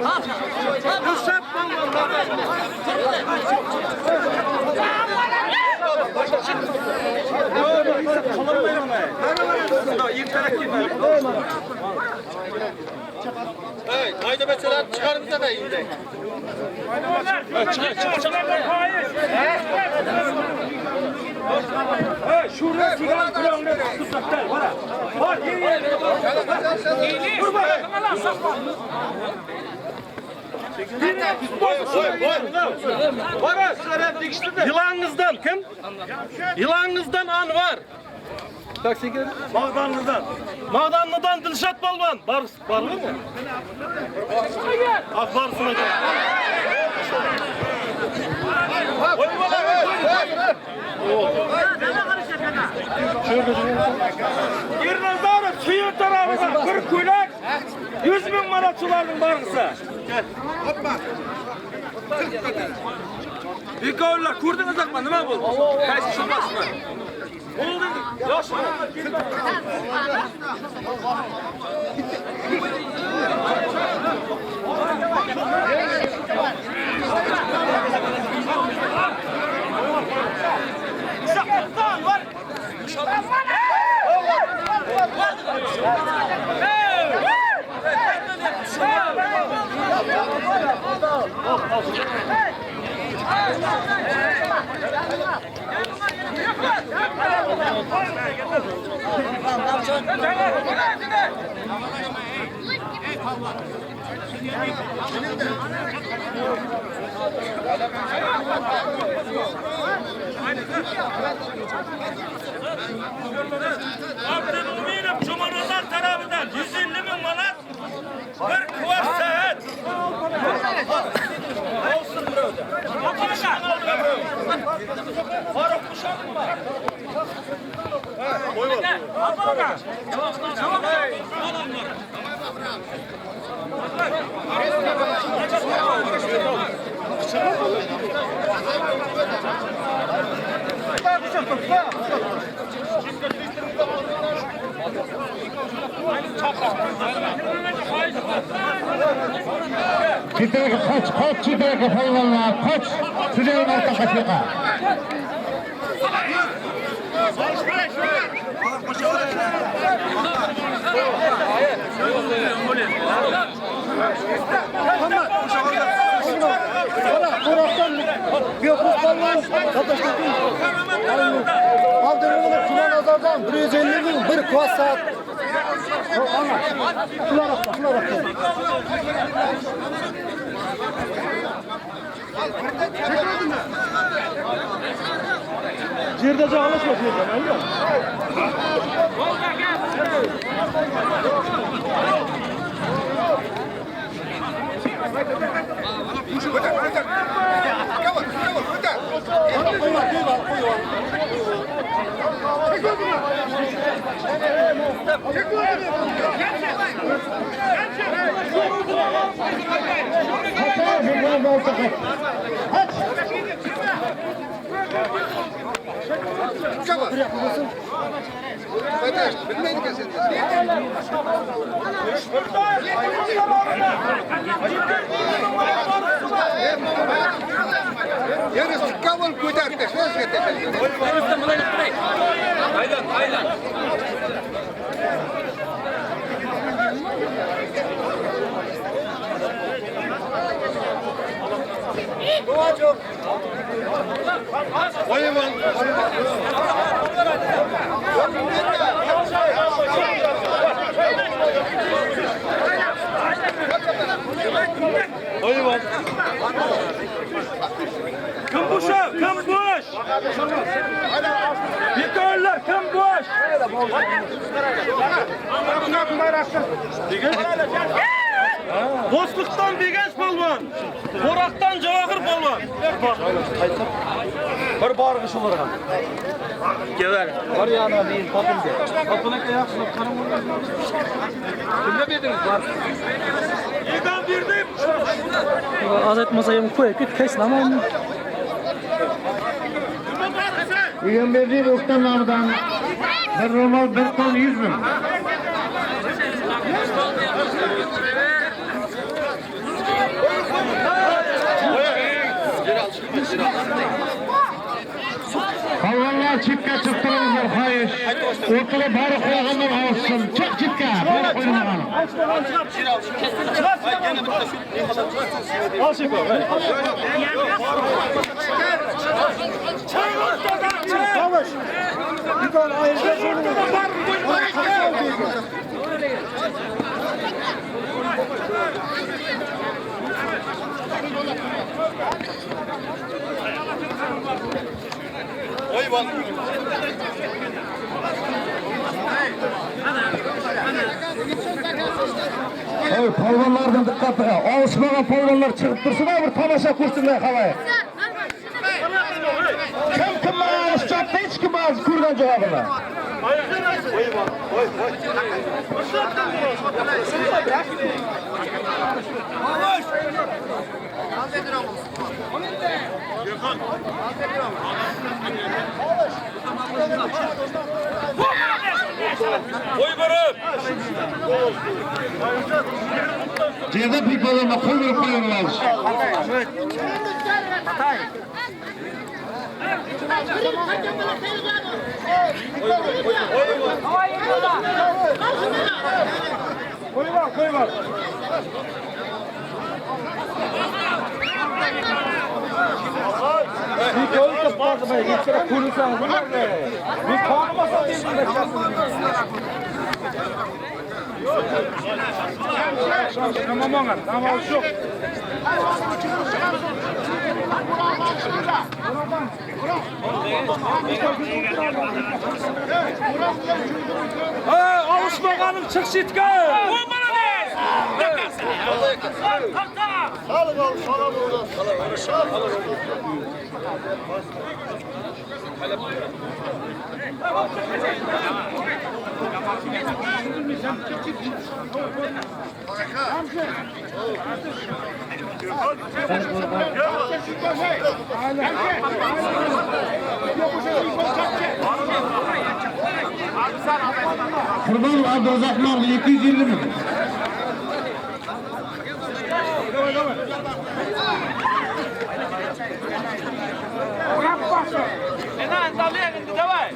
Dilşat polvon. Hey, mayda meseler çıkarımıza da indi. Yılanızdan kim? Yılanızdan Anvar. Mağdanlı'dan. Mağdanlı'dan Dilşat Balvan. Bar, var mı? Ah varsın hocam. Ernazarov suyun tarafından bir ko'ylak 100 ming manatçılarning barg'isi. Bekorlar ko'rdingizmi nima bo'ldi? Qaysi tushunmasmi? Bo'ldi. Yosh odamlar Abdülmuminov Jumanazar tarafından 150 ming manat bir kuvars saat. Olsun birovda. Farruh Mushabov. Chetrek qoch, qoch chetrek polvonlar, qoch. Shuning orqa qochqa. Biyokuz palvan, Sataş'taki Abdurrahmanov Jumanazardan 150 ming bir kvas saat. Ana, shular aqta, shular aqta. Yerda jag'alashma yerda, mayli. Qoch, orqa qoch. Yarısı kavul ko'tardi, Kim bo'sh? Kim bo'sh? Bekorlar kim bo'sh? Do'stlikdan Begash polvon. Qo'roqdan Javohir polvon. Bir borg'i shularga. Kelar. Bor yana men topildi. Topilaka yaxshilab qarab Kimga berdingiz bor? Yegan berdim. Azaytmasa ham qo'yib ket, qaysilamaymi? Egamberdiyev O'ktam nomidan bir ro'mol, bir ton 100 ming. Çetkä çykyp turuňyzlar haýyş. Ortada baýrak goýaganlar alyşsyn. Çyk çetkä, baýrak goýulmagan. Eý, palwanlardan dykgat, alyşmagan palwanlar çykyp dursun-a bir tomaşa görsünler halaýyk. Kim kim maňa alyşjakdy hiç kim az görgen jogabyna. Qo'y berib. Jerde pipalama qo'l berip qo'yaverib olish. Alıshmaganim chiq chetga. Bu молодец. Qurbon Abdurazzoqov 250 ming. Давай.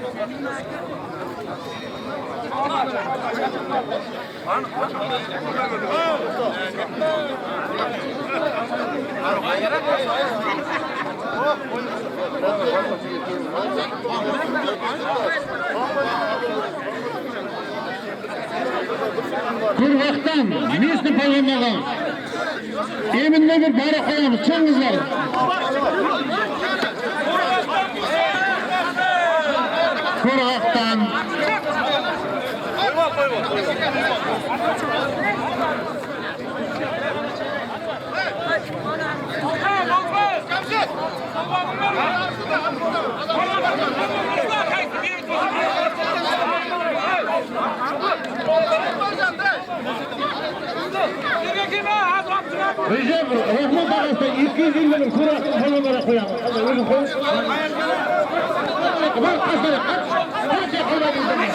Qurg'oqdan Mesni polvonlardan Eminda bir bayroq qo'yamiz, chiqingizlar. Qurg'oqdan Rejep Rahmat og'asidan 250 ming Qurg'oqdan polvonlarga qo'yamiz. O'zing qo'y. Bor, qasdara, qancha qo'ymadingiz?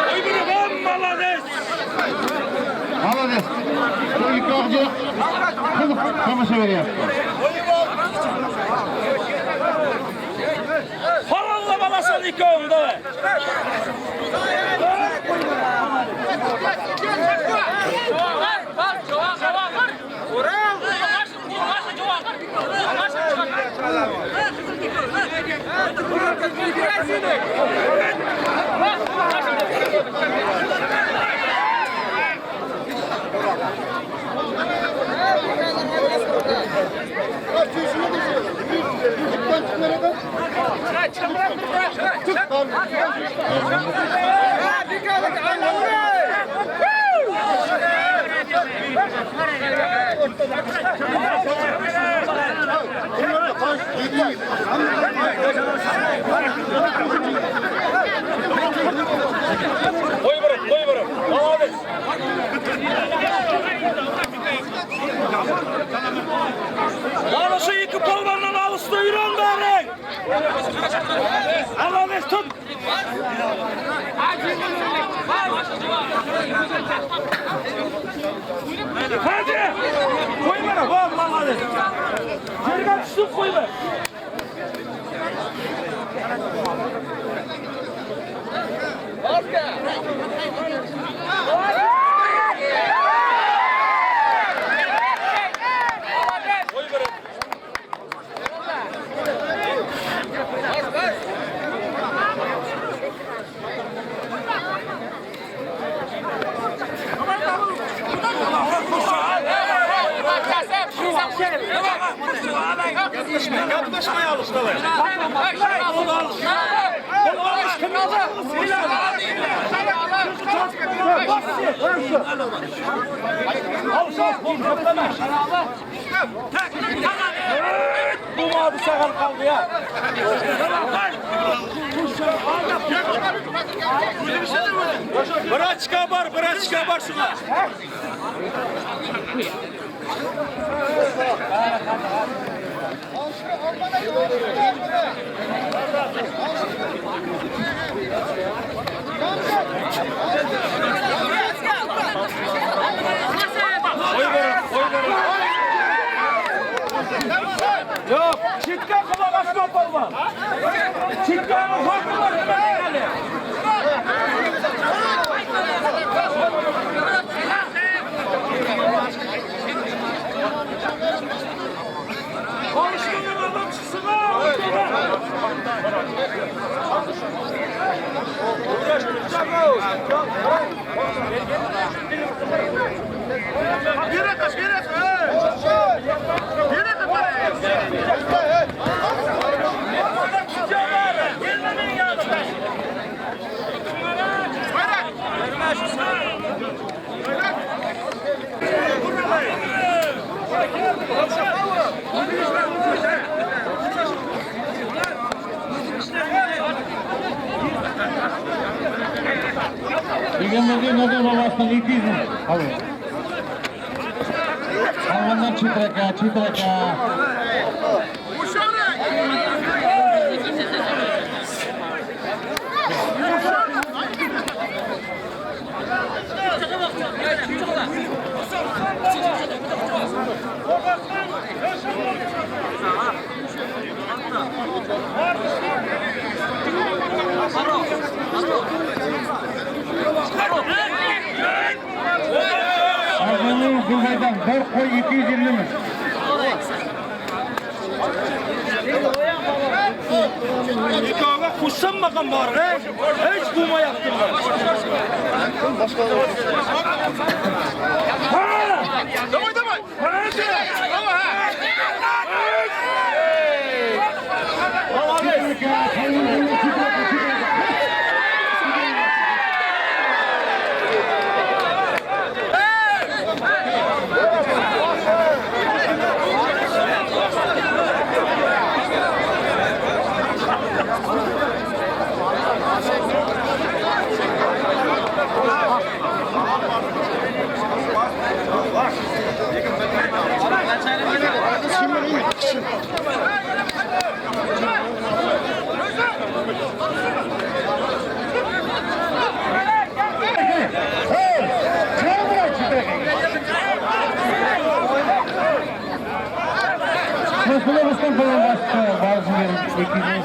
Qo'y berib, молодец. Молодец. Bu ikki qiziq tomosha beryapti. Halallab alasan ikkoving, давай. Mana şu iki palwandan alysda ýüren bäri. Alades tut. Hadi. Koy bana, bak malades. Yerge düşüp koy ber. Bu sakal kaldı ya. Bir açka bar, bir açka bar şuna. Yok, çitke kulak asma palvan. Çitkenin korku var. Konuştuğun adam çıksın ha. Egamberdi Nazar babasından 200 ming. Hadi. Palvondan chetraka, chetraka. Arzuni Gulbaydan bir qo'y 250 ming. Nikohga qo'shilmagan bor, hech bo'lmayapti. Давай, давай! Chetraka, palvondan chetraka, chetraka. Hey, chiqar chetraka. Ruslan Ruslan palvon bosdi, borsin 200 ming.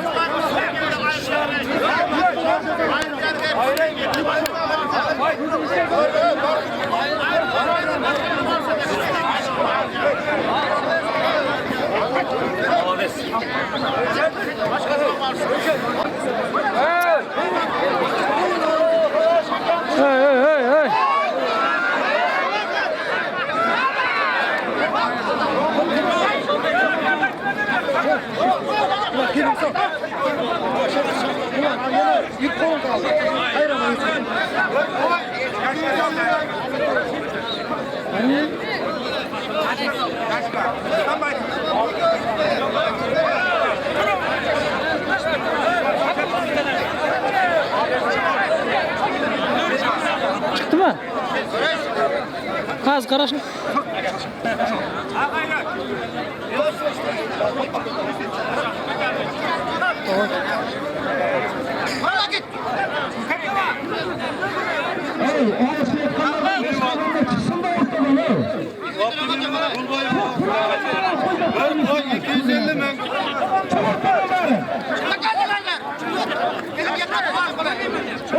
Hey hey hey hey. Çykdymy? Az garaşyň. Ey, alışayotganlardan boshqa chiqsin da o'rtadan, ey. Bir qo'y 250 ming. Chiq o'rtadan bari.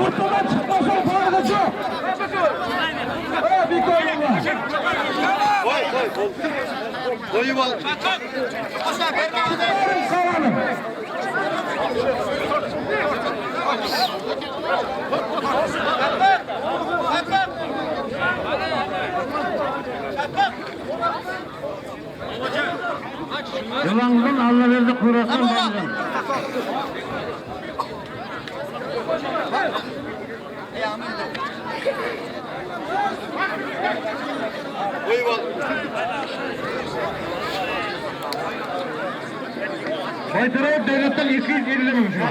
O'rtadan chiqmasa farqi yo'q. Ey, bekorlar. Qo'y, qo'y. Qo'yib ol. Baring qaranim. Yılandan Allah verdi kuyruğundan bağırın. Qo'yib ol. Baytarov devletten 250 ming şu an.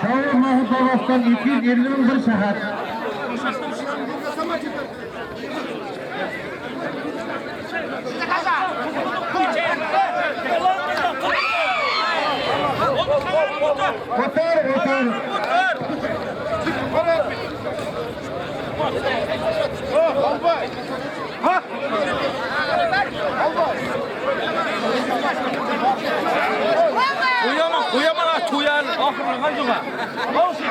Şair Mahmut Babas'tan 250 ming bir saat. Otur, otur. Qo'yaman, qo'yaman, ha, to'yan, oxirini qanchaga? Olsun.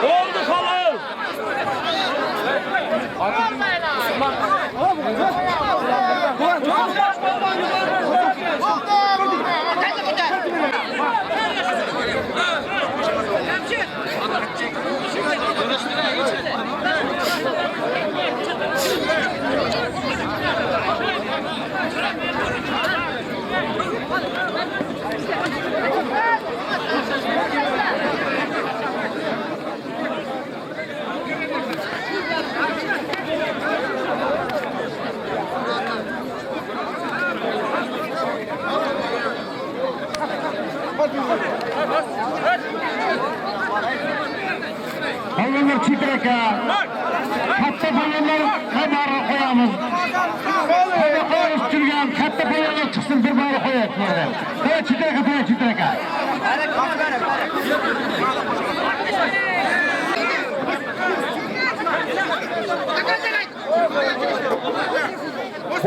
Oldu halol. Polvonlar chetir aka. Katta polvonlar bari qo'yamiz. Qo'ya qo'yish turgan katta polvonlar chiqsin bir bari qo'yaylik bu yerda. Qo'ya chetir aka, qo'ya chetir aka.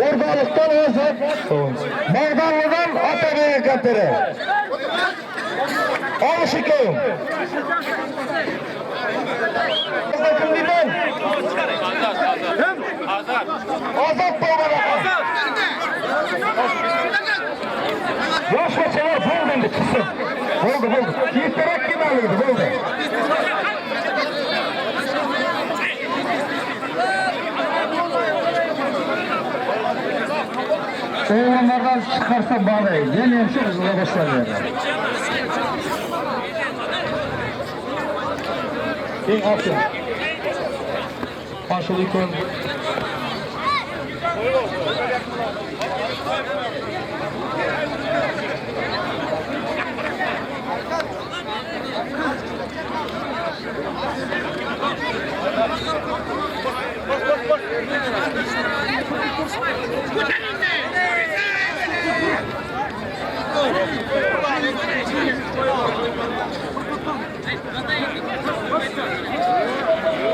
O'rdolikdan Ozod, Mag'donlidan Otabek kampiri. Olish ekan. Kim deyman? Ozod polvon aka. Yosh bachalar bo'ldi endi chiqsin. Bo'ldi, bo'ldi. Ertaroq kelmaydi, bo'ldi. O'g'lonlardan chiqarsa boray, yana ham shu qizlar boshlaydi. Eng oxir. Assalomu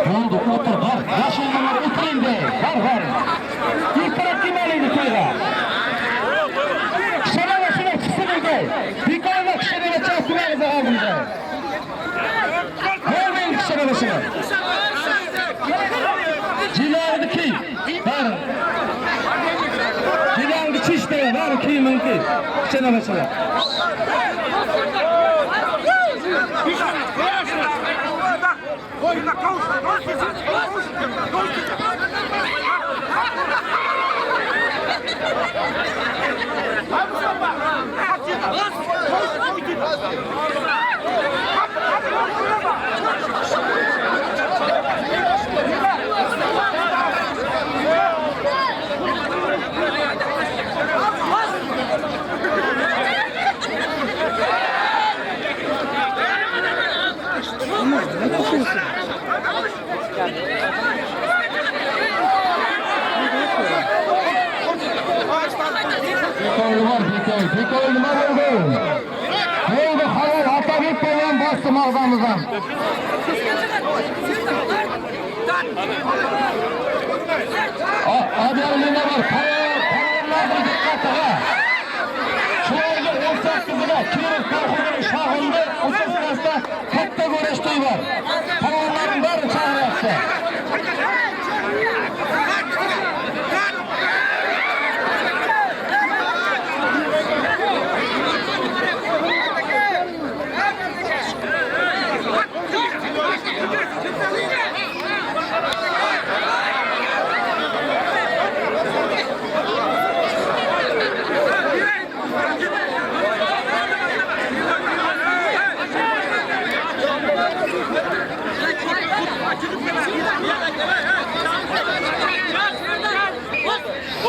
Bo'ldi, o'tir, bor. Yosh o'g'lonlar o'tir endi. Bor, bor. Ertaroq kelmaydi to'yga. Kishalar shular chiqsin endi. Bekorga kishalar chaqiramiz oldimizga. Bo'ldi endi kishalar shular. Jilarini kiy. Bor. Düşmeýär, bary kimiňki? Kiçene başala. Bekowi bor, Bekowi. Bekowi nima bo'ldi? Bo'ldi, halol Otabek polvon bosdi mag'zamizdan. Объявление bor. Palvonlarning diqqatiga. Shu oyning 18-ida Kirov kolxozining shoxida uchastkasida katta go'rash to'y bor. Palvonlarning barini chaqiryapti.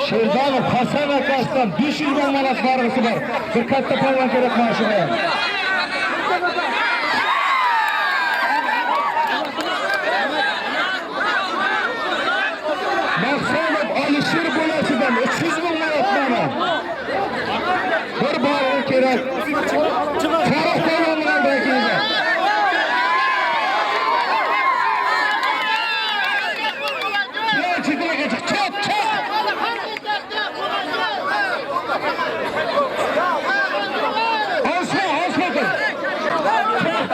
Sherzodov Hasan akasidan 500 ming manat farqi bor. Bir katta polvon kerak mana shunga. Maqsadov Alisher bolasidan 300 ming manat mana. Bir borg'i kerak. Farruh polvonning oldiga keldi. Chiq, chetiga chiq, chiq, chiq. Osma, osma tur.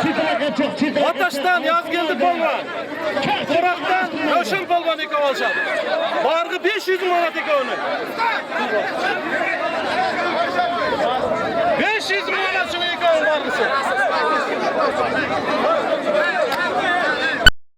Chiq, chetiga chiq, chetiga. Atashdan Yazgeldi polvon. Qo'raqdan Ravshan polvon ekov olishadi. Barg'i 500 ming manat ekovini. 500 ming manat shuni ekovini barg'isi.